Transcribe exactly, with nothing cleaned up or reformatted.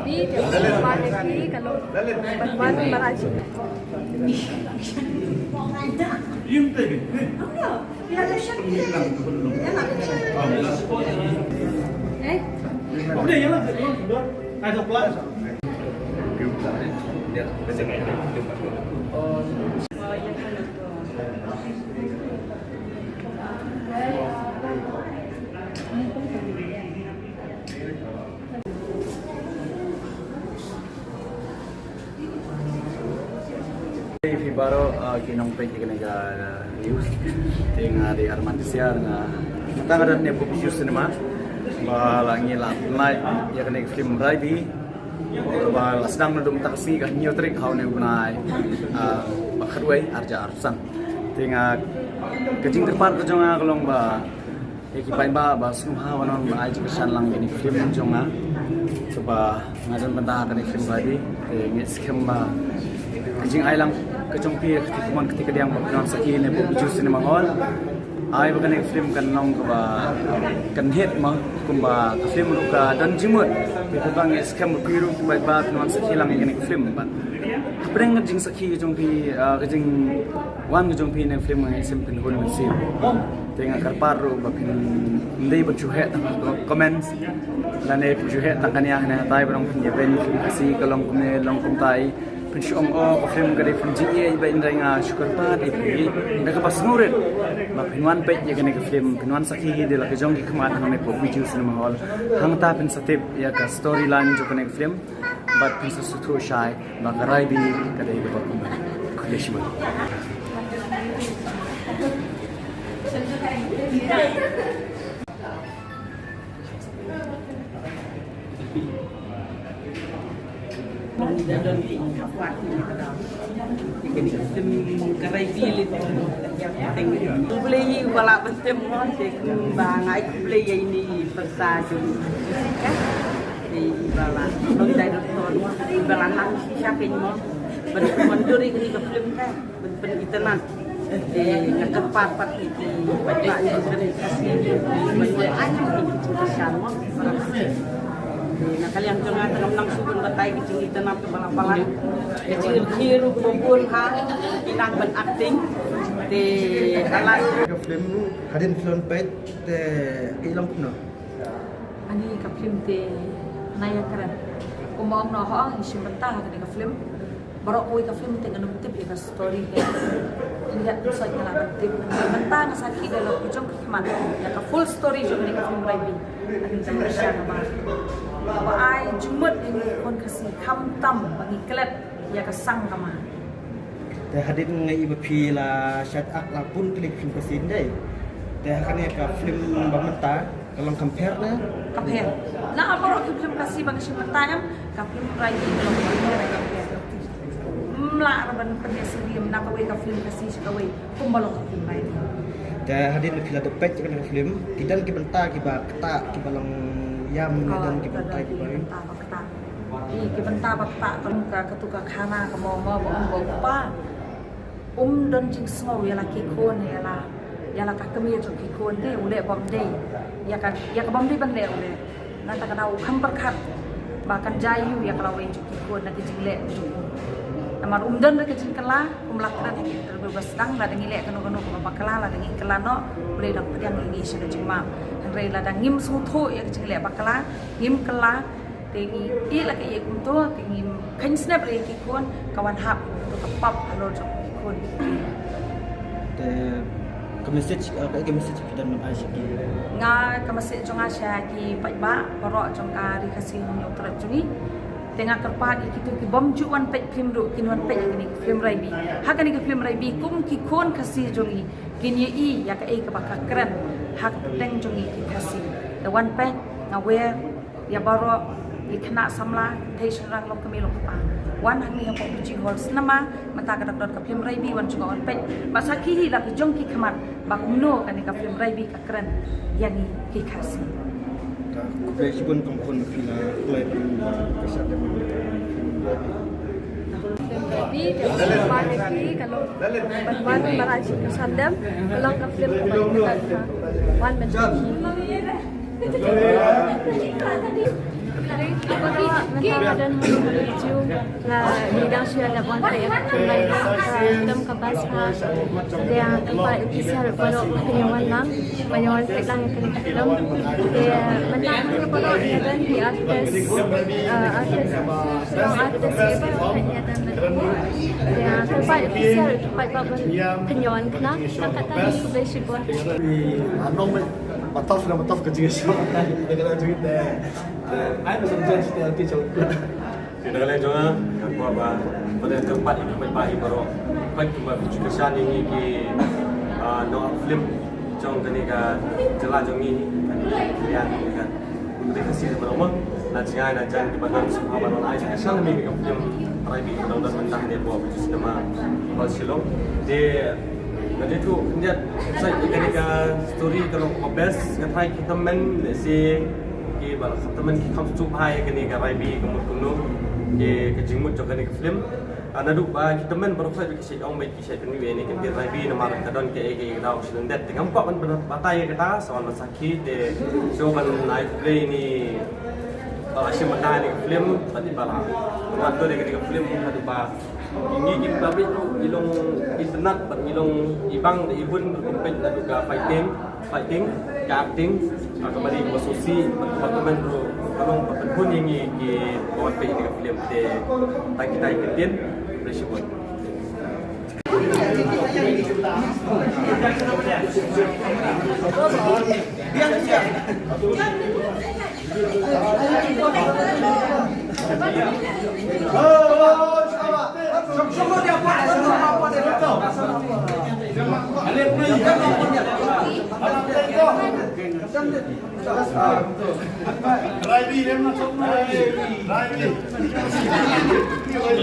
Ni te ba ne ki ka long ban wan ba la ji. Eh? Phi baroh, uh, ki nongpeit ïa kane ka news. Te nga dei Arman Tissiar, nga tang rat ne pop news cinema. Ba la ngi la pynlait ïa kane ka film Raibi. Ba la sdang naduh mynta ka sngi ka hynñiew tarik ha une u bnai, uh, ba khatwei arhajar arphew san. Te nga ka jingkyrpad ka jong nga ka long ba ïa ki paidbah ba sngewbha wan ban ai jingkyrshan lang ïa kane ka film jong nga. Kaba nga don bynta ha kane ka film Raibi. Te nga ngeit skhem ba ka jingai lang ka jong phi, ka kti kamon ka kti kadiang ba phi wan sakhi ne pop Bijou Cinema Hall. Ai ba kane ka film kan long kaba kan hit mo, kumba ka film ruh ka don jingmut. Te nga ngeit skhem ba phi ruh ki paidbah phin wan sakhi lang ïa kane ka film. Bad hapdeng ka jingsakhi ka jong phi, ah, ka jingwan ka jong phi ïa kane ka film nga ngeit skhem phin hun mynsiem. Te nga kyrpad ruh ba phin ym dei ban shu heh tang ha comments lane phin shu heh tang kane hangne hatai, ba dang phin ïa peit film Khasi ka long kumne long kumtai. Phin shu ong, oh, ka film ka dei film jingïeit, ba hynrei nga shu kyrpad ïa phi da kaba sngewrit ba phin wan peit ïa kane ka film, phin wan sakhi hi da la ka jong ki khmat hangne pop Bijou Cinema Hall. Hangta phin sa tip ïa ka storyline jong kane ka film. Bad phin sa sngewthuh shai ba ka Raibi ka dei kaba kumno. Khublei shibun. Khublei ïa u ba la ban tem mo, te kumba nga ai khublei ïa ine i pyrsa jong i. Te i ba la, long dai dot ton mo, i ba la nang shisha kein mo. Ban kumno dur ïa kane ka film ka. Ban pynitynnad. Te nga kyrpad pat ïa ki paidbah ïa ki kren Khasi ban wan ai ïa ki jingkyrshan mo. Te na ka liang jong nga te ngam nang shu ban batai ki jingitynnad kaba la palat. Ki jingkyrkhu ruh kaba bun ha ki nang ban acting. Te hala ka film hadien phi la peit te ka long kumno? Ani ka film te na ïa kren. Kumba ong noh, ong i shim bynta ha kane ka film. Baroh kawei ka film te ngan ym tip ïa ka story ka. Ngi ïa kum sait nga la ban tip. Ngan ym tip mynta nga sakhi da la ka jong ka khmat ïa ka full story jong kane ka film Raibi. Ani ka film sha ba ba ai jingmut ïa ngi khun Khasi khamtam ba ngi klet ïa ka sang ka mar. Te hadien nga i ba phi la shait ak la bun klik film Khasi dei. Te ha kane ka film ba mynta ka long compare ne? Compare. Na baroh ki film Khasi ba nga shim mynta em, ka film Raibi ka long compare, compare. Ym lah ban pynïasyriem na kawei ka film Khasi sha kawei kumba long ka film Raibi. Te hadien phi la dep peit kane ka film, ki don ki bynta kiba ktah kiba long ïam ne don ki bynta kiba ktah. Ki bynta ba ktah ka long ka, katu ka khana ka mo mo ba um ba u kpa um don jingsngew ïa la ki khun, ïa la, ïa la ka kmie jong ki khun te u leh bym dei ïa ka, ïa ka bym dei ban leh u leh. Nangta ka dei u kham pyrkhat ba kan jia ïa ka lawei jong ki khun na ki jingleh jong u. Namar um don ka jingkylla, kum la kren ha ki interview ba sdang, lada ngi leh kano kano kaba bakla, lada ngi kylla noh, u leh dang pdiang ïa ngi sha ka jingmap. Hynrei lada ngim sngewthuh ïa ka jingleh bakla, ngim kylla, te ngi ïeh la ka ïeh kumto, te ngim kheiñ snep ïa ki khun, ka wan hap kumto ka pap halor jong ki khun. Te ka message, eh, ka, ka message phi don ban ai sha ki? Nga, ka message jong nga sha ki paidbah baroh jong ka Ri Khasi Hynñiewtrep jong ngi. Te nga kyrpad ïa kito ki bym ju wan peit film ruh kin wan peit ïa kane ka film Raibi. Ha kane ka film Raibi kum ki khun Khasi jong ngi kin ïohi ïa kaei kaba ka kren ha ka pyrthei jong ngi ki Khasi. Te wan peit, nga wer ïa baroh ki khynnah samla, kynthei shynrang, long kmie long kpa. Wan hangne ha Pop Bijou Hall Cinema, mynta ka dang don ka film Raibi, wan jngoh wan peit. Bad sakhi hi la ki jong ki khmat ba kumno kane ka film Raibi ka kren ïa ngi ki Khasi. Khublei shibun, kong khun, phi la kloi phi ka shah dem. Film Raibi, film Raibi ka long ban wan ba la ji ka shah dem, ka long ka film kaba wan ban ji. Ka Baroh mynta ka don ha ka video la ngi dang shu ïa da wan peit ïa ka film Raimi, ka film ka Best ha. Te kyrpad ïa phi sha baroh phin ïa wan lang, ban ïa wan peit lang ïa ka film. Te mynta hangne baroh ïa don ki artist, uh, artist, artist ïa baroh phin ïa don. Te kyrpad ïa phi sha, kyrpad ba phin ïa wan khnang. Tang katta hi, khublei shibun. Ba tough na ba tough ka jingïasyllok. Ka jingïasyllok te. Ai ba san jan site arti chong. Te na ka liang jong nga, nga kwah ba, ba dei kyrpad ïa ki paidbah baroh. Peit kumba phi ju kyrshan ïa ngi ki, ah, nong film jong kane ka jylla jong ngi, kane ka ïa kane ka. Ka dei ka shisha baroh mo. Na jngai na jan kiba don sngewbha ba don ai kyrshan ïa ngi ka film Raimi ba don mynta hangne hapoh Bijou Cinema Hall Shillong. Te Nga ju tu khyndiat sa ïa kane ka story ka long ka best, nga tharai ki tymmen lehse kiba la tymmen ki kham sngewthuh bha ïa kane ka Raimi ka mut kumno, ïa ka jingmut jong kane ka film. Ah, naduh ba ki tymmen baroh sa ki shait ong ba ki shait pynmih ïa kane ka Raimi namar ka don kaei kaei ka daw shu lyndet. Te ngam kwah ban, ban batai ïa kata, sa wan ban sakhi te shu ban ai khublei ïa ni, ah, shim bynta ïa kane ka film, bad i ba la ngat ïa kane ka film naduh ba Ngi ki public ruh ngi long itynnat bad ngi long ibang da ibun ruh peit naduh ka fighting, fighting, ka acting, ka comedy, ka sngewsih, bad ka performance ruh ka long ba pynhun ïa ngi kiba wan peit ïa ka film te tang kita ki ktien. Khublei shibun.